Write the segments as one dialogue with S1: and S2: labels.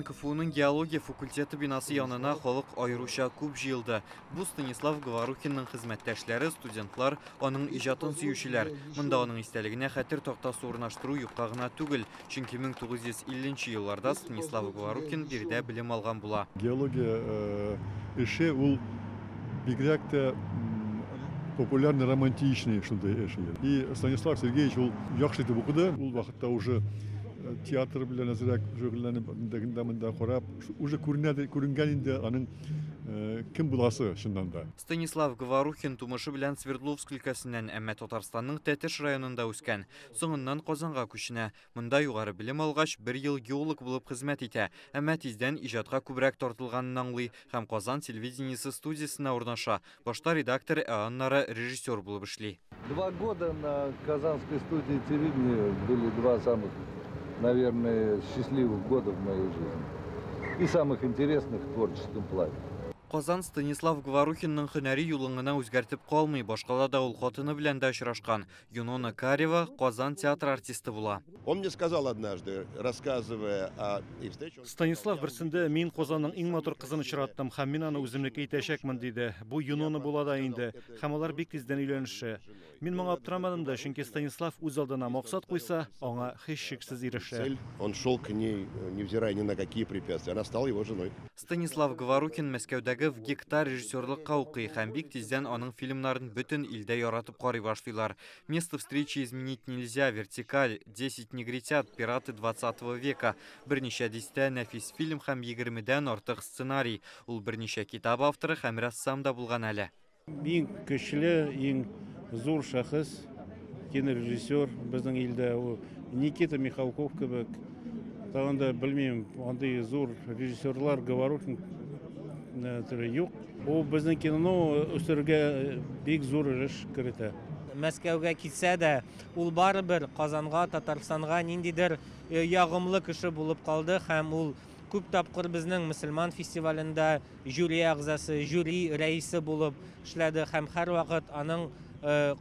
S1: КФУның геология факультеты бинасы янына халык аеруча күп җыелды. Бу Станислав Говорухинның хезмәттәшләре, студентлар, аның иҗатын сөючеләр. Монда аның истәлегенә хәтер тактасы урнаштыру юкка гына түгел, чөнки 1950 елларда Станислав Говорухин биредә белем алган була.
S2: Геология эше ул бигрәк тә популярный, романтичный шундый эш. И Станислав Сергеевич ул яхшы итеп укыды. Ул вакытта уже театр белән әзрәк шөгыльләнеп, монда карап, уже күренә, күренгән инде аның кем буласы чыннан да.
S1: Станислав Говорухин тумышы белән Свердловск өлкәсеннән, әмма Татарстанның Тәтеш районында үскән. Соңыннан Казанга күченә. Монда югары белем алгач, бер ел геолог булып хезмәт итә. Әмма тиздән иҗатка күбрәк тартылганын аңлый һәм Казан телевидениесе студиясенә урнаша. Башта редактор, ә аннары режиссер булып эшли.
S3: 2 года на Казанской студии телевидения были два самых, наверное, счастливых года в моей жизни. И самых интересных в творческом плане.
S1: Казан Станислав Говорухинның һөнәри юлын гына үзгәртеп калмый, башкалада ул хатыны белән дә очрашкан. Юнона Карева Казан театр артисты була.
S4: Он мне сказал однажды, рассказывая о их встрече.
S5: Станислав берсендә: «Мин Казанның иң матур кызын очраттым һәм мин аны үземнеке итәчәкмен», – диде. Бу Юнона була да инде. Һәм алар бик тиздән өйләнешә. Мин моңа аптырамадым да, чөнки Станислав үз алдына максат куйса, аңа һичшиксез ирешә.
S4: Цель, он шел к ней, невзирая ни на какие препятствия. Она стала его женой.
S1: Станислав Говорухин Мәскәүдәге ВГИКта режиссерлыкка укый һәм бик тиздән аның фильмнарын бөтен илдә яратып карый башлыйлар. «Место встречи изменить нельзя», «Вертикаль», «10 негритят», «Пираты 20 века». Берничә дистә нәфис фильм һәм 20дән артык сценарий. Ул берничә китап авторы һәм рәссам да булган әле.
S6: Иң көчле, иң зур шәхес, кинорежиссер безнең илдә ул Никита Михалков кебек. Тагын да белмим, андый зур режиссерлар Говорухин төре юк. Ул безнең киноны үстерергә бик зур өлеш кертә.
S7: Мәскәүгә китсә дә, ул барыбер Казанга, Татарстанга ниндидер ягымлы кеше булып калды һәм ул күп тапкыр безнең мөселман фестивалендә жюри әгъзасы, жюри рәисе булып эшләде һәм һәрвакыт аның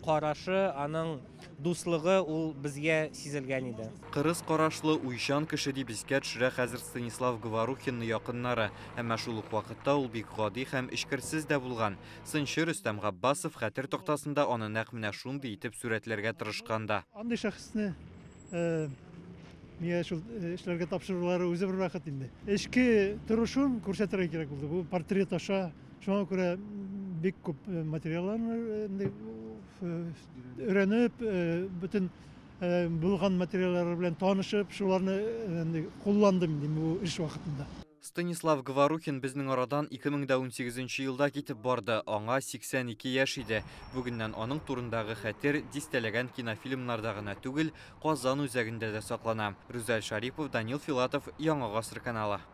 S7: карашы, аның дуслыгы ул безгә сизелгән иде.
S1: Кырыс карашлы, уйчан кеше дип искә төшерә хәзер Станислав Говорухинны якыннары. Әмма шул ук вакытта ул бик гади һәм эчкерсез дә булган. Сынчы Рөстәм Габбасов хәтер тактасында аны нәкъ менә шундый итеп сурәтләргә тырышкан да.
S8: Андый шәхесне миңа шул эшләргә тапшырулары үзе бер бәхет инде. Эчке торышын күрсәтергә кирәк булды. Бу портрет аша. Шуңа күрә бик күп материалларны инде өйрәнеп, бөтен булган материаллар белән танышып, шуларны инде кулландым инде бу эш вакытында.
S1: Станислав Говорухин безнең арадан 2018 елда китеп барды. Аңа 82 яшь иде. Бүгеннән аның турындагы хәтер дистәләгән кинофильмнарда гына түгел, Казан үзәгендә дә саклана. Рүзәл Шарипов, Данил Филатов, Яңа Гасыр каналы.